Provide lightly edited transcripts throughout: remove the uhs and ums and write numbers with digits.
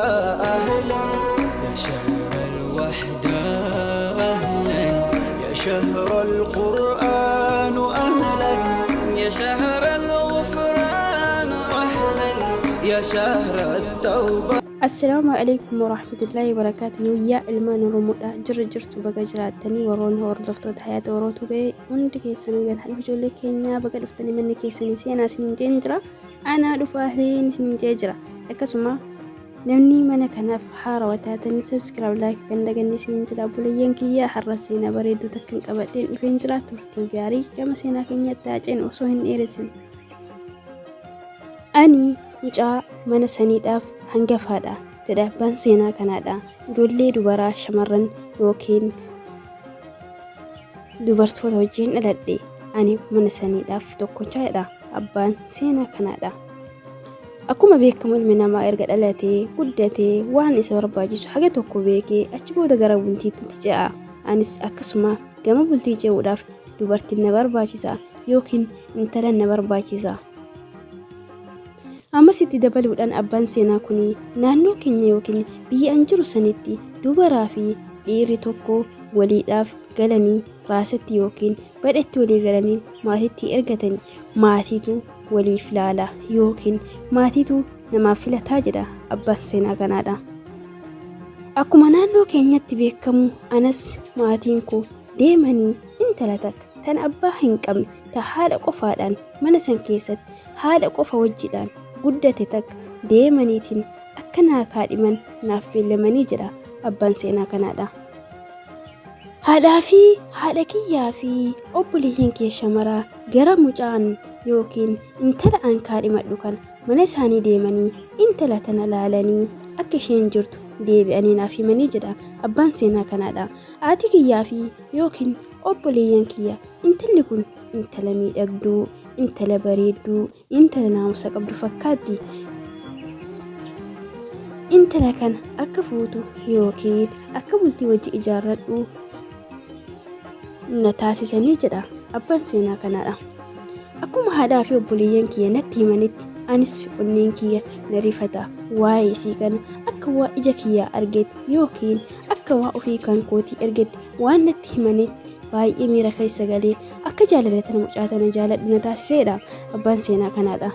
أهلا يا شهر الوحدة أهلا يا شهر القرآن أهلا يا شهر الغفران أهلا يا شهر التوبة. Assalaamu alaikum warahmatullahi wabarakatuh. Yooyyaa ilmaan Oromoodha. Jirra jirtu, baga jiraattanii. Warroonni hordoftoota Hayaata Oroo Tubee hundi keessanuu gan hadhuuf ijoollee keenyaa baga dhuftanii manni keessanii seenaa isiniin jeen jira. Anaa dhufaaleen isiniin jee jira. Akkasuma namni mana kanaaf haarawa taatanii subscribe, like kan daganne isiniin jira. Obboleeyyan kiyya, har'a seenaa bareedduu takkan qabadheen dhufeen jira. Turtii gaarii. Gama seenaa keenyatti haa ceenu osoo hin dheeressine. Ani mucaa mana saniidhaaf hangafaadha, jedha abbaan seenaa kanaadha. Ijoollee dubaraa shamarran yookiin dubartoota wajjin dhaladhe. Ani mana saniidhaaf tokkochaadha, abbaan seenaa kanaadha. Akkuma beekamu ilmi namaa erga dhalatee guddatee waan isa barbaachisu haga tokko beekee achi booda gara bultiitti ce'a. Anis akkasuma gama bultii ce'uudhaaf dubartiin na barbaachisa yookiin intala na barbaachisa. Ammas itti dabaluudhaan abbaan seenaa kun naannoo keenya yookiin biyya an jiru sanitti dubaraa fi dhiirri tokko waliidhaaf galanii raasatti yookiin badhetti walii galanii maatiitti ergatanii maatiitu waliif laala yookiin maatiitu namaaf filataa jedha abbaan seenaa kanaadha. Akkuma naannoo keenyatti beekamu anas maatiin koo deemanii intala takka tan abbaa hin qabne, ta haadha qofaadhaan mana san keessatti haadha qofa wajjidhaan guddate takka deemaniitiin akka naa kaadhiman naaf beellamanii jedha abbaan seenaa kanaadha. Haadhaa fi haadha kiyyaa fi obboleeyyan kee shamaraa gara mucaan yookiin intala an kaadhimadhu kana mana isaanii deemanii intala tana laalanii akka isheen jirtu deebi'anii naaf himanii jedha abbaan seenaa kanaadha. Haati kiyyaa fi yookiin obboleeyyan kiyya intalli kun intala miidhagduu, intala bareedduu, intala naamusa qabdu fakkaatti. Intala kana akka fuutu yookiin akka bultii wajji ijaarradhu na taasisanii jedha abbaan seenaa kanaadha. Akkuma haadhaa fi obboleeyyan kiyya natti himanitti anis onneen kiyya na rifata. Waa'ee isii kana akka waa ija kiyyaa argetti yookiin akka waa ofii kan kootii ergetti waan natti himanitti baay'ee miira keessa galee akka jaalala tana mucaa tana jaaladhu na taasiseedha abbaan seenaa kanaadha.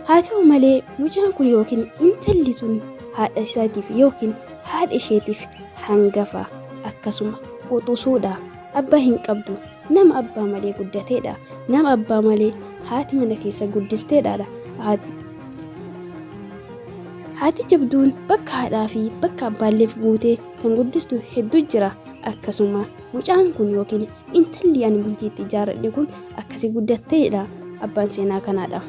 Haa ta'u malee mucaan kun yookiin intalli tun haadha isaatiif yookiin haadha isheetiif hangafa, akkasuma quxusuudha. Abbaa hin qabdu. Nama abbaa malee guddateedha. Nama abbaa malee haati mana keessa guddisteedha. Haati Haati jabduun bakka haadhaa fi bakka abbaalleef guutee kan guddistu hedduu jira. Akkasuma mucaan kun yookiin intalli ani bultiitti ijaarradhe kun akkasi guddatteedha abbaan seenaa kanaadha.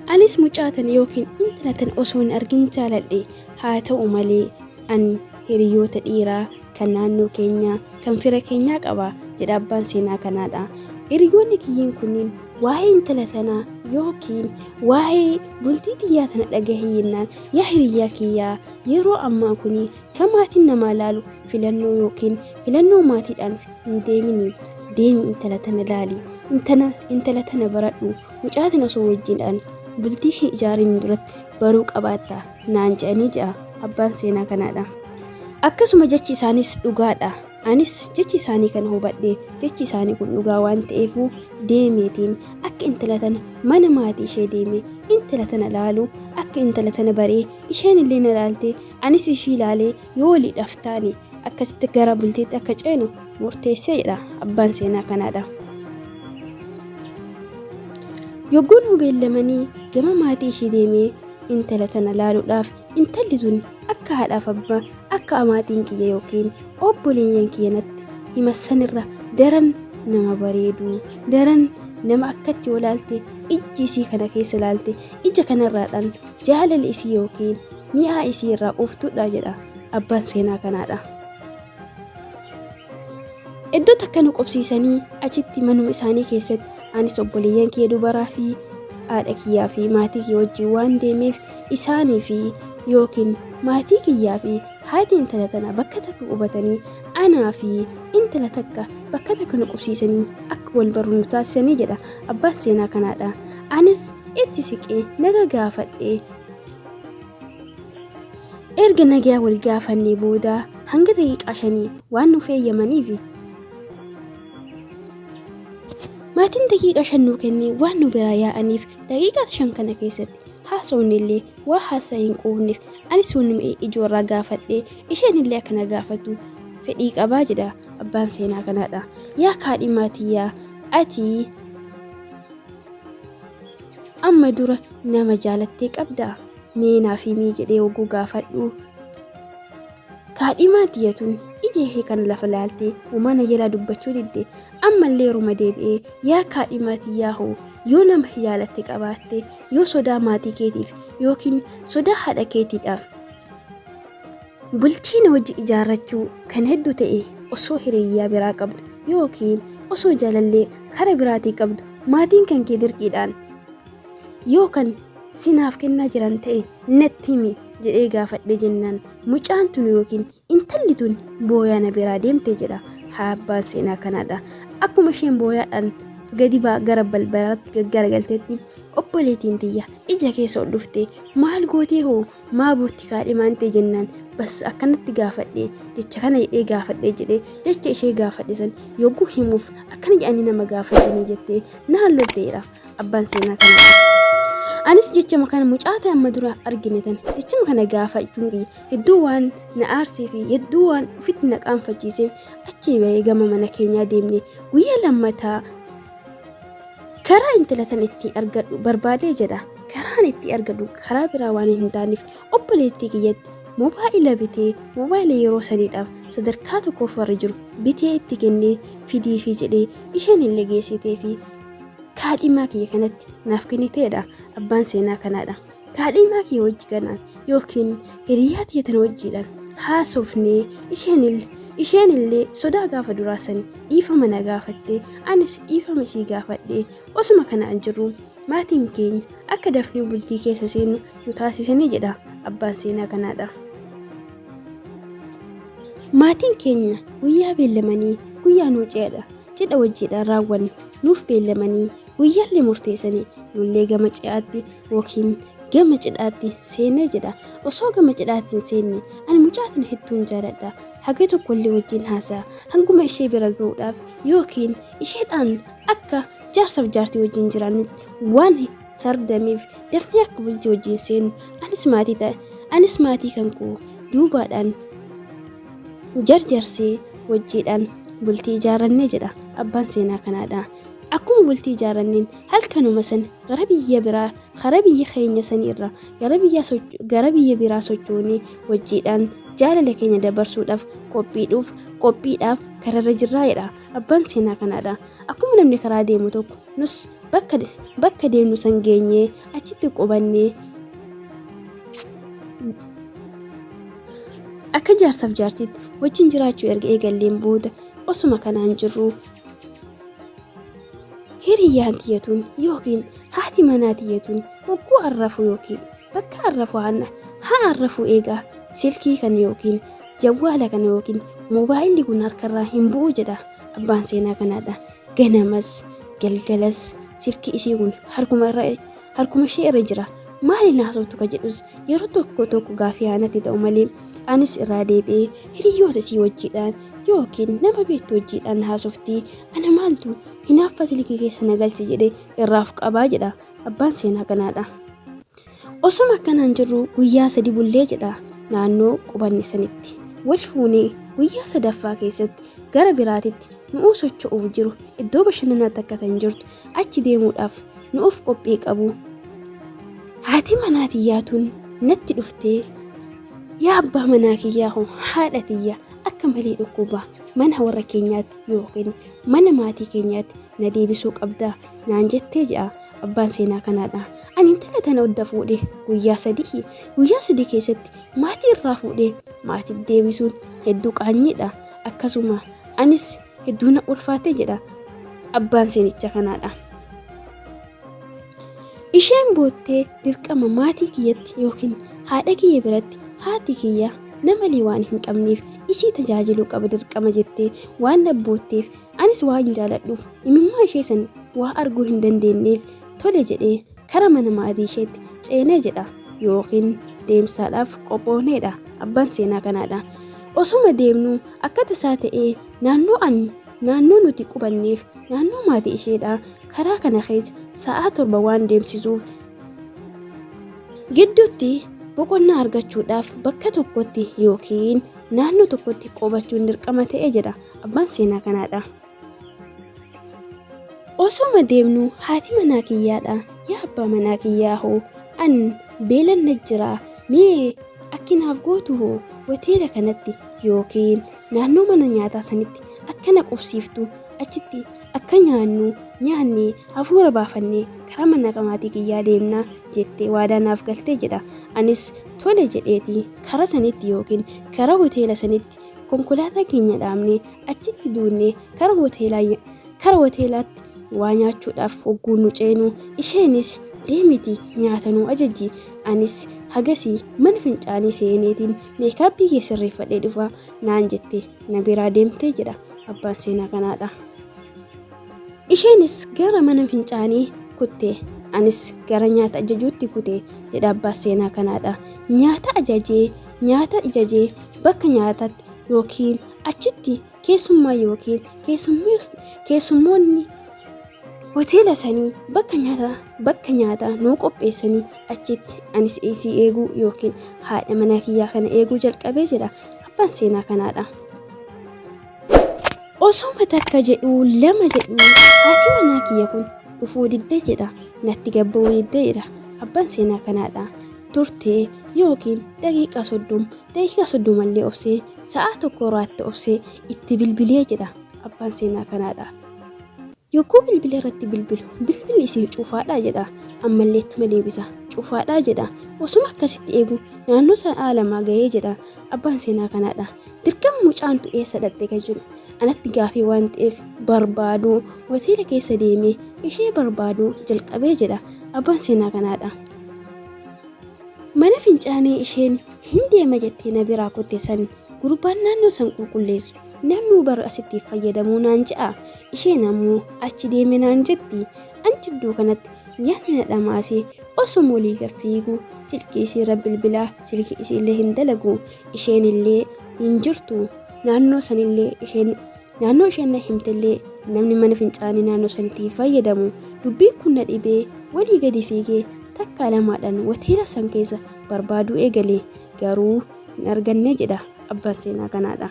Anis mucaa tana yookiin intala tana osoo hin argin jaaladhe. Haa ta'u malee ani hiriyoota dhiiraa kan naannoo keenyaa kan fira keenyaa qaba jedha abbaan seenaa kanaadha. Hiriyoonni kiyyeen kunniin waa'ee intala tanaa yookiin waa'ee bultii tiyyaa tana dhagahee jennaan, yaa hiriyyaa kiyyaa, yeroo ammaa kuni kan maatiin namaa laalu filannoo yookiin filannoo maatiidhaan hin deemini, deemi intala tana laali, intala tana baradhu, mucaa tana osoo wajjindhaan bultii kee ijaariin duratti baruu qabaatta naan jedhanii jedha abbaan seenaa kanaadha. Akkasuma jechi isaanis dhugaadha. Anis jechi isaanii kana hubadhe, jechi isaanii kun dhugaa waan ta'eefuu deemeetiin akka intala tana mana maatii ishee deeme intala tana laalu, akka intala tana baree isheen illee na laalte anis ishii laalee yoo waliidhaaf taane akkasitti gara bultiitti akka ceenu murteessee jedha abbaan seenaa kanaadha. Yogguu nu beellamanii gama maatii ishii deemee intala tana laaluudhaaf, intalli tun akka haadhaaf abbaa akka amaatiin kiyya yookiin obboleeyyan kiyya natti himassanirra daran nama bareedu, daran nama akkatti yoo laalte ijji isii kana keessa laalte ija kanarraadhaan jaalala isii yookiin mi'aa isii irraa quuftuudha jedha abbaan seenaa kanaadha. Iddoo takka nu qubsiisanii achitti manuma isaanii keessatti anis obboleeyyan kiyya dubaraa fi haadha kiyyaa fi maatii kiyya wajjin waan deemeef isaanii fi yookiin maatii kiyyaa fi haati intala tana bakka takka qubatanii anaa fi intala takka bakka takka nu qubsiisanii akka wal barru nu taasisanii jedha abbaan seenaa kanaadha. Anis itti siqee naga gaafadhee. Erga nagaa wal gaafannee booda hanga daqiiqaa shanii waan nuuf eeyyamaniif maatiin daqiiqaa 5 nuu kennee waan nu biraa yaa'aniif daqiiqaa 5 kana keessatti haasofni illee waa haasaa hin quufneef anis wanuma ijoo irraa gaafadhee isheen illee akka na gaafatu fedhii qabaa jedha abbaan seenaa kanaadha. Yaa kaadhimaa tiyyaa ati amma dura nama jaalattee qabdaa? Mee naaf himii jedhee hogguu gaafadhu kaadhimaa tiyya tun ija ishee kana lafa laaltee homaa na jalaa dubbachuu didde. Ammallee yeruma deebi'ee yaa kaadhimaa tiyyaa hoo yoo nama jaalatte qabaatte yoo sodaa maatii keetiif yookiin sodaa haadha keetiidhaaf bultii na wajji ijaarrachuu kan hedduu ta'e osoo hiriyyaa biraa qabdu yookiin osoo jaalallee kara biraatii qabdu maatiin kan kee dirqiidhaan yoo kan sinaaf kennaa jiran ta'e natti himi jedhee gaafadhe jennaan mucaan tun yookiin intalli tun booyaa na biraa deemte jedha haa abbaan seenaa kanaadha. Akkuma isheen booyaadhaan gadi baa gara balbalaatti gaggaragaltetti obboleettiin tiyya ija keessa ol dhufte maal gootee hoo maa bootti kaadhimaan ta'e jennaan bas akkanatti gaafadhe jecha kana jedhee gaafadhe jedhee jecha ishee gaafadhe san yogguu himuuf akkana jedhanii nama gaafatanii jettee naan lolteedha abbaan seenaa kana. Anis jechama kana mucaa ta'e amma dura argine tan jechama kana gaafachuun kiyya hedduu waan na aarsee fi hedduu waan ofitti na qaanfachiiseef achii bahee gama mana keenyaa deemne. Guyyaa lammataa karaa intala tan itti argadhu barbaadee jedha. Karaan itti argadhu karaa biraa waan hin taaneef obboleettii kiyyatti moobaayila bitee moobaayila yeroo saniidhaaf sadarkaa tokkoof warri jiru bitee itti kennee fidiifi jedhee isheen illee geessitee fi kaadhimaa kiyya kanatti naaf kenniteedha abbaan seenaa kanaadha. Kaadhimaa kiyya wajji kanaan yookiin hiriyaa tiyya tana wajjiidhaan haasofnee isheen illee sodaa gaafa duraa san dhiifama na gaafatte anis dhiifama isii gaafadhe osuma kanaan jirru maatiin keenya akka dafnee bultii keessa seennu nu taasisanii jedha abbaan seenaa kanaadha. Maatiin keenya guyyaa beellamanii guyyaa nuu ce'adha cidha wajjiidhaan raawwannu nuuf beellamanii guyyaallee murteessanii nullee gama ce'aatti yookiin gama cidhaatti seenee jedha. Osoo gama cidhaatti hin seenne ani mucaa tana hedduun jaaladha. Haga tokkollee wajjin haasa'a. Hanguma ishee bira ga'uudhaaf yookiin isheedhaan akka jaarsaaf jaartii wajjin jiraannutti waan sardameef dafnee akka bultii wajjin seennu anis maatii ta'e anis maatii kan koo duubaadhaan jarjarsee wajjiidhaan bultii ijaarrannee jedha abbaan seenaa kanaadha. Akkuma bultii ijaarranneen halkanuma san gara biyya biraa karaa biyya keenya sanii irraa gara biyya biraa sochoonee wajjiidhaan jaalala keenya dabarsuudhaaf qophiidhuuf qophiidhaaf kararra jirraa jedha abbaan seenaa kanaadha. Akkuma namni karaa deemu tokko nus bakka deemnu san geenyee achitti qubannee akka jaarsaaf jaartiitti wajjin jiraachuu erga eegalleen booda osuma kanaan jirru hiriyyaan tiyya tun yookiin haati manaa tiyya tun hogguu arrafu yookiin bakka arrafu haa arrafu eegaa silkii kana yookiin jawwaala kana yookiin moobaayilli kun harkarraa hin bu'u jedha abbaan seenaa kanaadha. Ganamas galgalas silkii isii kun harkuma ishee irra jira. Maaliin haasoftu ka jedhus yeroo tokko tokko gaafii aanatti ta'u malee anis irraa deebi'ee hiriyoota isii wajjiidhaan yookiin nama beektu wajjiidhaan haasoftii ana maaltu hinaaffa silkii keessa na galche jedhee irraaf qabaa jedha abbaan seenaa kanaadha. Osuma akkanaan jirru guyyaa 3 bullee jedha naannoo qubanne sanitti. Wal fuunee guyyaa sadaffaa keessatti gara biraatitti nu'uu socho'uuf jiru iddoo bashannanaa takka tan jirtu achi deemuudhaaf nu'uuf qophii qabu. Haati manaa tiyyaa tun natti dhuftee yaa abbaa manaa kiyyaa hoo haadha tiyya akka malee dhukkuba mana warra keenyaatti yookiin mana maatii keenyaatti na deebisuu qabda naan jettee jedha abbaan seenaa kanaadha. Ani intala tana odda fuudhe guyyaa 3 guyyaa 3 keessatti maatii irraa fuudhee maatii deebisuun hedduu qaanyiidha. Akkasuma anis hedduu na ulfaate jedha abbaan seenicha kanaadha. Isheen boottee dirqama maatii kiyyatti yookiin haadha kiyya biratti haati kiyya namalee waan hin qabneef isii tajaajiluu qaba dirqama jettee waan abbootteef anis waan jaaladhuuf imimmaa ishee san waa arguu hin dandeenyeef tole jedhee kara mana maatii isheetti ceenee jedha yookiin Deemsaadhaaf qophoofneedha. Abbaan seenaa kanaadha. Osuma deemnu akka tasaa ta'ee naannoo an naannoo nuti qubanneef naannoo maatii isheedha karaa kana keessa sa'aa 7 waan deemsisuuf gidduutti boqonnaa argachuudhaaf bakka tokkotti yookiin naannoo tokkotti qubachuun dirqama ta'e jedha abbaan seenaa kanaadha. Osoma deemnu haati manaa kiyyaadha. Yaa abbaa manaa kiyyaa hoo an beelan na jira mee akki naaf gootu hoo hoteela kanatti yookiin naannoo mana nyaataa sanitti akka na qubsiiftu achitti akka nyaannu nyaannee hafuura baafannee karaa mana maatii kiyyaa deemna jettee waadaa naaf galtee jedha. Anis tole jedheeti karaa sanitti yookiin karaa hoteela sanitti konkolaataa keenya dhaabnee achitti duunnee kara hoteelaa kara hoteelaatti waa nyaachuudhaaf hogguu nu ceenu isheenis deemiti nyaata nu ajajji anis hagasii mana fincaanii seeneetiin meekaappii kee sirreeffadhee dhufa naan jette na biraa deemtee jedha abbaan seenaa kanaadha. Isheenis gara mana fincaanii kutte anis gara nyaata ajajuutti kute jedha abbaan seenaa kanaadha. Nyaata ajajee nyaata ajajee bakka nyaataatti yookiin achitti keessummaa yookiin keessummoonni hoteela sanii bakka nyaata bakka nyaataa nuu qopheessanii achitti anis isii eeguu yookiin haadha manaa kiyyaa kana eeguu jalqabee jedha abbaan seenaa kanaadha. Osoma takka jedhuu lama jedhuu haati manaa kiyya kun dhufuu diddee jedha natti gabba'uu diddee jedha abbaan seenaa kanaadha. Turtee yookiin daqiiqaa 30 daqiiqaa 30 illee obsee sa'aa tokko irraatti obsee itti bilbilee jedha abbaan seenaa kanaadha. Yogguu bilbila irratti bilbilu bilbilli isii cufaadha jedha. Ammallee ittuma deebisa cufaadha jedha. Osuma akkasitti eegu naannoo sa'aa lamaa gahee jedha abbaan seenaa kanaadha. Dirqama mucaantu eessa dhaqxe kan jedhu anatti gaafii waan ta'eef barbaaduu hoteela keessa deemee ishee barbaaduu jalqabee jedha abbaan seenaa kanaadha. Mana fincaanii isheen hin deema jettee na biraa kutte san gurbaan naannoo san qulqulleessu naannoo bara asitti fayyadamuu naan je'a. Isheen ammoo achi deeme naan jetti. An jidduu kanatti yaadni na dhamaase osuma olii gad fiigu silkii isiirra bilbilaa silkii isiillee hin dalagu isheen illee hin jirtu naannoo sanillee isheen Naannoo isheen na himtellee namni mana fincaanii naannoo sanitti hin fayyadamu. Dubbiin kun na dhibee walii gadi fiigee takkaa lamaadhaan hoteela san keessa barbaaduu eegale. Garuu hin arganne jedha abbaan seenaa kanaadha.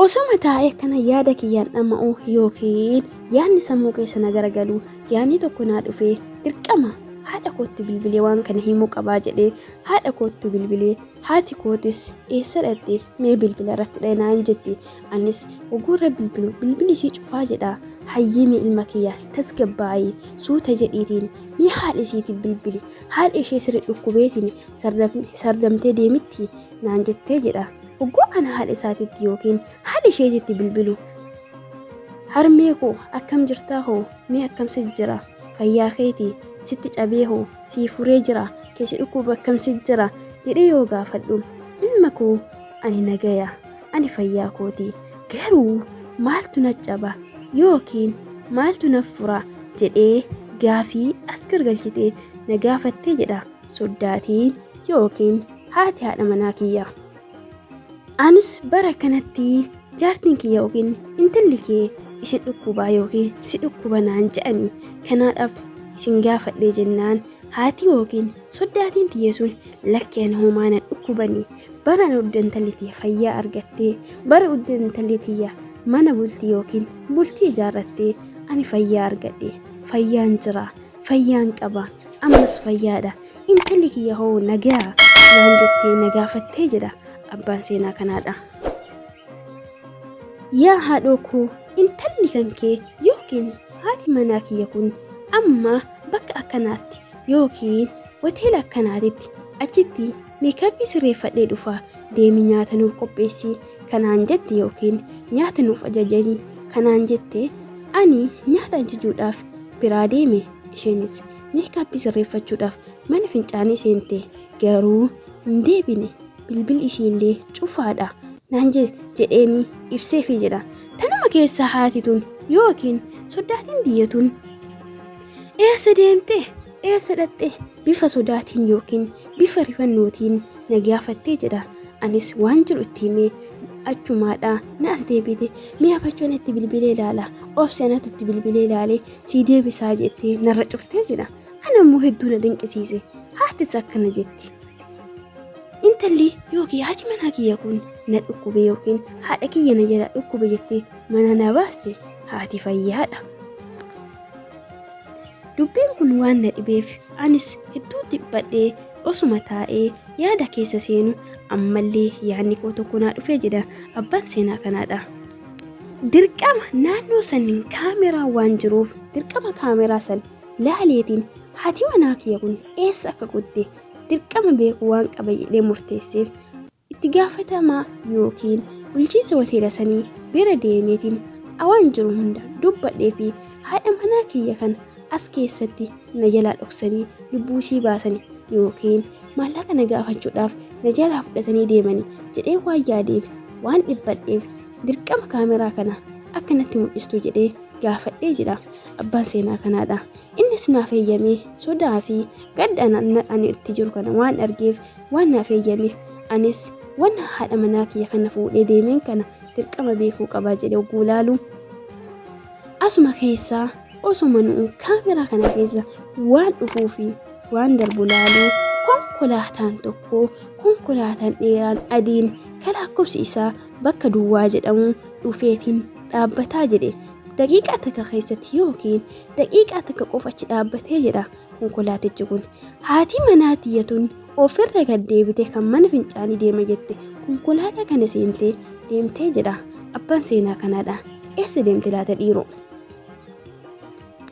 Osoma taa'ee kana yaada kiyyaan dhama'u yookiin yaadni sammuu keessa na garagalu yaadni tokko naa dhufee dirqama haadha kootti bilbilee waan kana himuu qabaa jedhee haadha kootti bilbilee Haati kootis eessa dhaqxe mee bilbila irratti dha'i naan jetti. Anis oguu irra bilbilu bilbilli isii cufaa jedha. Hayyee mee ilma kiyya tasgabbaa'i suuta jedhiitiin mee haadha isiitiin bilbili. Haadha ishee sirri dhukkubeetiin sardamtee deemitti naan jettee jedha. Oguu ana haadha isaatitti yookiin haadha isheetitti bilbilu. Harmee koo akkam jirtaa hoo mee akkam si jira fayyaa keetii sitti cabee hoo sii furee jira keessi dhukkuba akkam si jira jedhee yoo gaafadhu ilma koo ani nagaya ani fayyaa kooti garuu maaltu na caba yookiin maaltu na fura jedhee gaafii as gargalchitee na gaafattee jedha soddaatiin yookiin haati haadha manaa kiyya. Anis bara kanatti jaartiin kiyya yookiin intalli kee isin dhukkubaa yookiin si dhukkuba naan jedhani kanaadhaaf isin gaafadhee jennaan haati yookiin soddaatiin tiyya sun lakki ani homaa nan dhukkubani bara an udda intalli tiyya fayyaa argattee bara udda intalli tiyya mana bultii yookiin bultii ijaarrattee ani fayyaa argadhe fayyaan jira fayyaan qaba ammas fayyaadha Intalli kiyya hoo nagaa naan jettee na gaafattee jedha abbaan seenaa kanaadha. Yaa haadhoo koo intalli kan kee yookiin haati manaa kiyya kun amma bakka akkanaatti yookiin hoteela akkanaatitti achitti meekaappii sirreeffadhee dhufa deemi nyaata nuuf qopheessi kanaan jette yookiin nyaata nuuf ajajani kanaan jette ani nyaata ajajuudhaaf biraa deeme isheenis meekaappii sirreeffachuudhaaf mana fincaanii seente garuu hin deebine bilbilli isiillee cufaadha naan jedheeni ibseefi jedha tanuma keessa haati tun yookiin soddaatiin tiyya tun eessa deemte Eessa dhaqxe bifa sodaatiin yookiin bifa rifannootiin na gaafattee jedha. Anis waan jiru itti himee achumaadha na as deebite mee afachuun itti bilbilee ilaala obsi anatu itti bilbilee ilaalee sii deebisaa jettee narra cuftee jedha. Ana immoo hedduu na dinqisiise. Haatis akkana jetti. Intalli yookiin haati manaa kiyya kun na dhukkube yookiin haadha kiyya na jala dhukkube jettee mana na baaste haati fayyaadha. Dubbiin kun waan na dhibeef anis hedduu dhiphadhee osuma taa'ee yaada keessa seenu ammallee yaadni koo tokko naa dhufee jedha abbaan seenaa kanaadha. Dirqama naannoo san kaameraa waan jiruuf dirqama kaameraa san laaleetiin haati manaa kiyya kun eessa akka kutte dirqama beekuu waan qaba jedhee murteesseef itti gaafatamaa yookiin bulchiinsa hoteela sanii bira deemeetiin waan jiru hunda dubbadhee fi haadha manaa kiyya kana as keessatti na jalaa dhoksanii lubbuu isii baasani yookiin maallaqa na gaafachuudhaaf na jalaa fudhatanii deemani jedhee waan yaadeef waan dhiphadheef dirqama kaameraa kana akka natti mul'istu jedhee gaafadhee jira abbaan seenaa kanaadha. Innis naaf eeyyamee sodaa fi gadda ani itti jiru kana waan argeef waan naaf eeyyameef anis wanna haadha manaa kiyya kana fuudhee deemeen kana dirqama beekuu qabaa jedhee ogguu ilaalu asuma keessaa osuma nu'u kaameraa kana keessa waan dhufuu fi waan darbu laalu konkolaataan tokko konkolaataan dheeraan adiin kan lakkoofsi isaa bakka duwwaa jedhamu dhufeetiin dhaabbataa jedhe daqiiqaa takka keessatti yookiin daqiiqaa takka qofa achi dhaabbatee jedha konkolaatichi kun. Haati manaa tiyya tun ofirra gad deebite kan mana fincaanii deema jette konkolaataa kana seentee deemtee jedha abbaan seenaa kanaadha. Eessa deemte laata dhiiroo?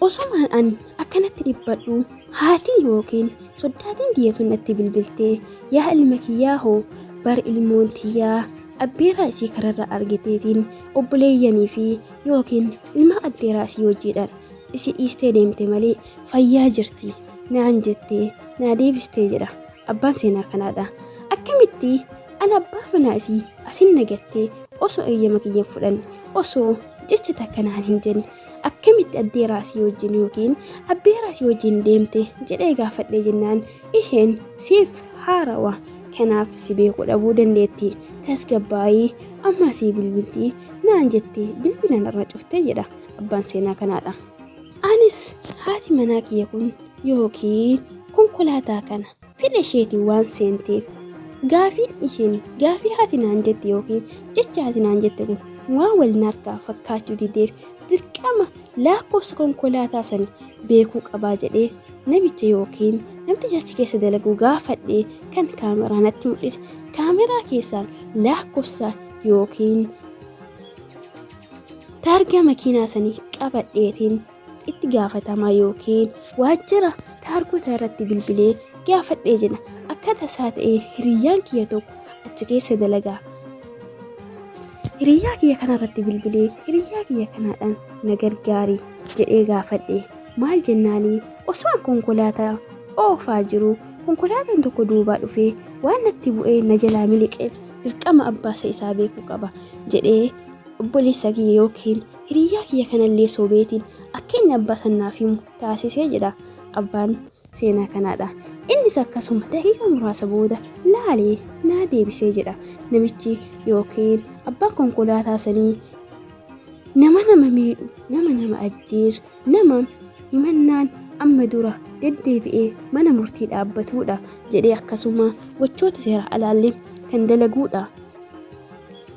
Osomaan an akkanatti dhiphadhu haati yookiin soddaatiin tiyya tun natti bilbiltee yaa ilma kiyyaa hoo bar ilmoon tiyyaa abbeeraa isii kararra argiteetiin obboleeyyanii fi yookiin ilma addeeraa isii wajjiidhaan isii dhiistee deemte malee fayyaa jirti naan jettee naa deebistee jedha abbaan seenaa kanaadha. Akkamitti an abbaa manaa isii asin nagattee osoo eeyyama kiyya hin fudhanne osoo jecha takka naan hin jenne akkamitti addeeraa isii wajjin yookiin abbeeraa isii wajjin deemte jedhee gaafadhee jennaan isheen siif haarawa kanaaf si beekuu dhabuu dandeetti tasgabbaa'ii amma sii bilbilti naan jettee bilbila narra cuftee jedha abbaan seenaa kanaadha. Anis haati manaa kiyya kun yookiin konkolaataa kana fedha isheetiin waan seenteef gaafiin isheen gaafii haati naan jette yookiin jecha haati naan jette kun waan wal harkaa fakkaachuu dideef dirqama lakkoofsa konkolaataa sana beekuu qabaa jedhee namicha yookiin namticha achi keessa dalagu gaafadhee kan kaameraa natti mul'ise kaameraa keessaan lakkoofsa yookiin taargaa makiinaa sanii qabadheetiin itti gaafatamaa yookiin waajjira taargota irratti bilbilee gaafadhee jedha. Akka tasaa ta'ee hiriyyaan kiyya tokko achi keessa dalagaa. Hiriyyaa kiyya kanarratti bilbilee hiriyyaa kiyya kanaadhaan na gargaari jedhee gaafadhe. Maal jennaanii osoo an konkolaataa oofaa jiru konkolaataan tokko duubaa dhufee waan natti bu'ee na jalaa miliqeef dirqama abbaasa isaa beekuu qaba jedhee obboleessa kiyya yookiin hiriyyaa kiyya kanallee sobeetiin akka inni abbaa san naaf himu taasisee jedha abbaan seenaa kanaadha. Innis akkasuma daqiiqaa muraasa booda laalee naa deebisee jedha namichi yookiin abbaan konkolaataa sanii nama nama miidhu, nama nama ajjeesu, nama himannaan amma dura deddeebi'ee mana murtii dhaabbatuudha jedhee akkasuma gochoota seera alaallee kan dalaguudha.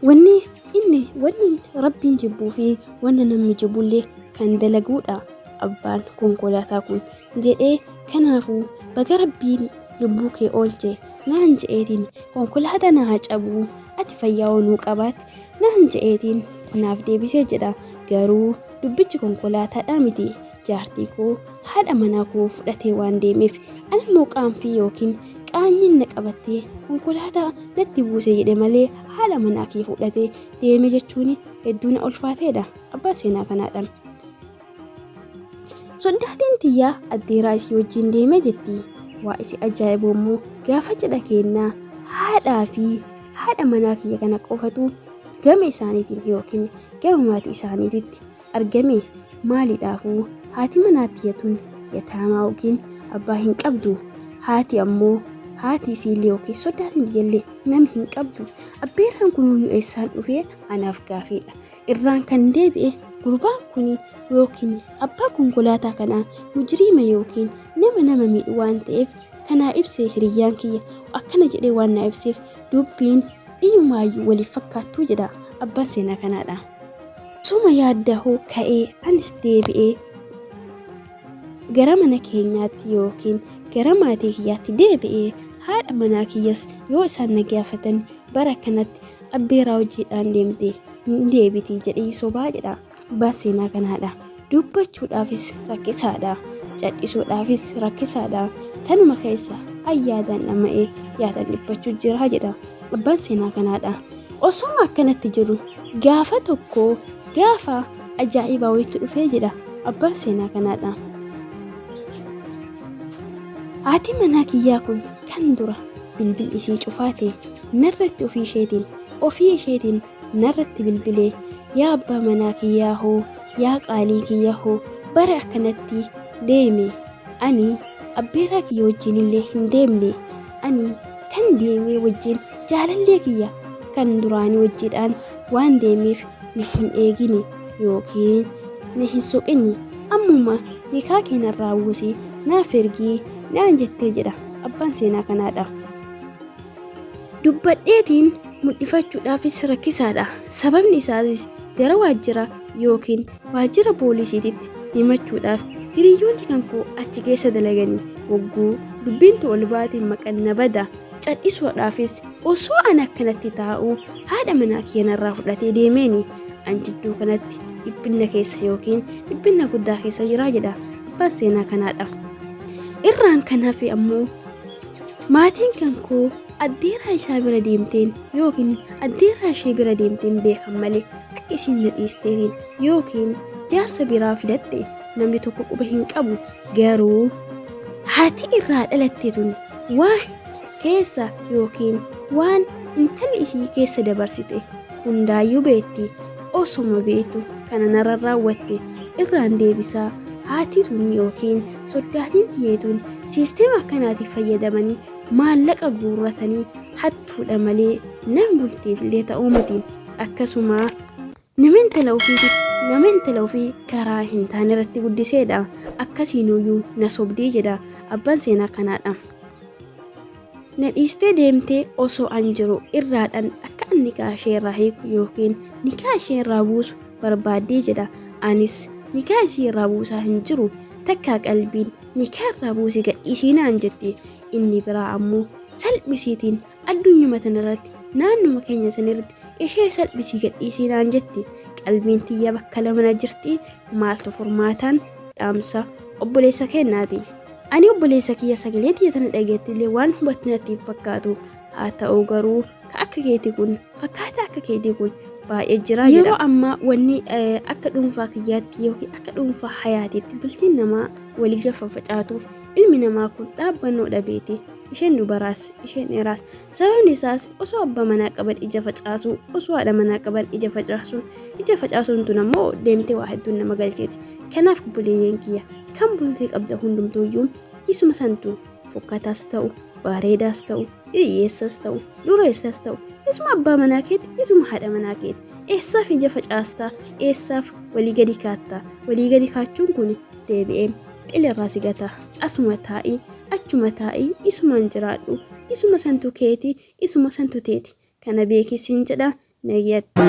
Wanni inni wanni rabbiin jibbuu fi wanna namni jibbullee kan dalaguudha abbaan konkolaataa kun jedhee kanaafuu baga rabbiin lubbuu kee oolche naan je'eetiin konkolaataa naa cabuu ati fayyaa onuu qabaatte naan je'eetiin naaf deebisee jedha garuu dubbichi konkolaataadhaa miti jaartii koo haadha manaa koo fudhatee waan deemeef ana immoo qaanfii yookiin qaanyiin na qabattee konkolaataa natti buuse jedhe malee haadha manaa kee fudhatee deeme jechuun hedduu na ulfaateedha abbaan seenaa kanaadha. Soddaatiin tiyyaa addeeraa isii wajjin deeme jetti. Waa isi ajaa'ibu immoo gaafa cidha keennaa haadhaa fi haadha manaa kiyya kana qofatu gama isaaniitiin yookiin gama maatii isaaniititti argame maaliidhaafuu haati manaa tiyya tun yataamaa yookiin abbaa hin qabdu. Haati ammoo haati isiillee yookiin soddaatiin tiyyallee nama hin qabdu. Abbeeraan kunuyyuu eessaan dhufee anaaf gaafiidha. Irraan kan deebi'e gurbaan kun yookiin abbaan konkolaataa kanaa mujriima yookiin nama nama miidhu waan ta'eef kanaa ibse hiriyyaan kiyya akkana jedhee waan naa ibseef dubbiin iyyumaayyuu waliif fakkaattuu jedha abbaan seenaa kanaadha. Osuma yaaddahuu ka'ee anis deebi'ee gara mana keenyaatti yookiin gara maatii kiyyaatti deebi'ee haadha manaa kiyyas yoo isaan na gaafatan bara kanatti abbeeraa hojiidhaan deemte hin deebiti jedhee sobaa jedha abbaan seenaa kanaadha. Dubbachuudhaafis rakkisaadha. Cadhisuudhaafis rakkisaadha. Tanuma keessa ayyaadaan dhama'ee yaadaan dhiphachuu jira jedha abbaan seenaa kanaadha. Osoma akkanatti jiru gaafa tokko gaafa ajaa'ibaa wayitti dhufee jedha abbaan seenaa kanaadha. Haati manaa kiyyaa kun kan dura bilbil isii cufaa ta'e narratti ofii isheetiin ofii isheetiin narratti bilbilee yaa abbaa manaa kiyyaa hoo yaa qaalii kiyya hoo bara akkanatti deeme ani abbeeraa kiyya wajjin illee hin deemne ani kan deemee wajjin jaalallee kiyya kan duraanii wajjiidhaan waan deemeef na hin eegini yookiin na hin soqini ammuma nikaa kee narraa buusi naaf ergii naan jettee jedha abbaan seenaa kanaadha. Dubbadheetiin mul'ifachuudhaafis rakkisaadha. Sababni isaasis gara waajjira yookiin waajjira poolisiititti himachuudhaaf hiriyyoonni kan koo achi keessa dalaganii wagguu dubbiin ol baate maqan na bada. Cadhisuudhaafis osoo an akkanatti taa'uu haadha manaa kiyya narraa fudhatee deemeeni an jidduu kanatti dhiphinna keessa yookiin dhiphinna guddaa keessa jiraa jedha abbaan seenaa kanaadha. Irraan kan hafe ammoo maatiin kan koo addeeraa isaa bira deemteen yookiin addeeraa ishee bira deemteen beekan malee akka isiin na dhiisteetiin yookiin jaarsa biraa filatte namni tokko quba hin qabu garuu haati irraa dhalatte tun waa keessa yookiin waan intalli isii keessa dabarsite hundaayyuu beekti osoma beektu kana narra raawwatte irraan deebisaa haati tun yookiin soddaatiin tiyeetuun siisteema akkanaatiif fayyadamanii maallaqa guurratanii hattuudha malee nam bultiif illee ta'uu miti akkasuma nama intala ofiititti nama intala ofii karaa hin taane irratti guddiseedha akkasiinuyyuu na sobdii jedha abbaan seenaa kanaadha. Na dhiistee deemtee osoo an jiru irraadhaan akka an nikaa ishee irraa hiiku yookiin nikaa ishee irraa buusu barbaaddee jedha. Anis nikaa isii irraa buusaa hin jiru takkaa qalbiin nikaa irraa buusii gadhiisii naan jetti. Inni biraa ammoo salphisiitiin addunyuma tanarratti naannuma keenya sanirratti ishee salphisii gadhiisii naan jetti. Qalbiin tiyya bakka lama na jirti maaltu furmaataan dhaamsa obboleessa keennaati. Ani obboleessa kiyya sagalee tiyya tana dhageetti illee waan hubattu natti hin fakkaatu. Haa ta'u garuu ka akka keetii kun fakkaataa akka keetii kun baay'ee jira jedha. Yeroo ammaa wanni akka dhuunfaa kiyyaatti yookiin akka dhuunfaa hayaatiitti bultiin namaa walii gad facaatuuf ilmi namaa kun dhaabbannoo dhabeeti. Isheen dubaraas isheen dheeraas sababni isaas osoo abbaa manaa qaban ija facaasuu osoo haadha manaa qaban ija facaasuun ija facaasuun tun ammoo deemtee waa hedduun nama galcheeti. Kanaaf obboleeyyan kiyya kan bultii qabda hundumtuuyyuu isuma santu fokkataas ta'u bareedaas ta'u hiyyeessas ta'u dureessas ta'u isuma abbaa manaa keeti isuma haadha manaa keeti eessaaf ija facaastaa eessaaf walii gadi kaattaa walii gadi kaachuun kun deebi'ee qilirraa si gata asuma taa'ii achuma taa'ii isumaan jiraadhu isuma santu keeti isuma santu teeti kana beekisiin jedha nayyatti.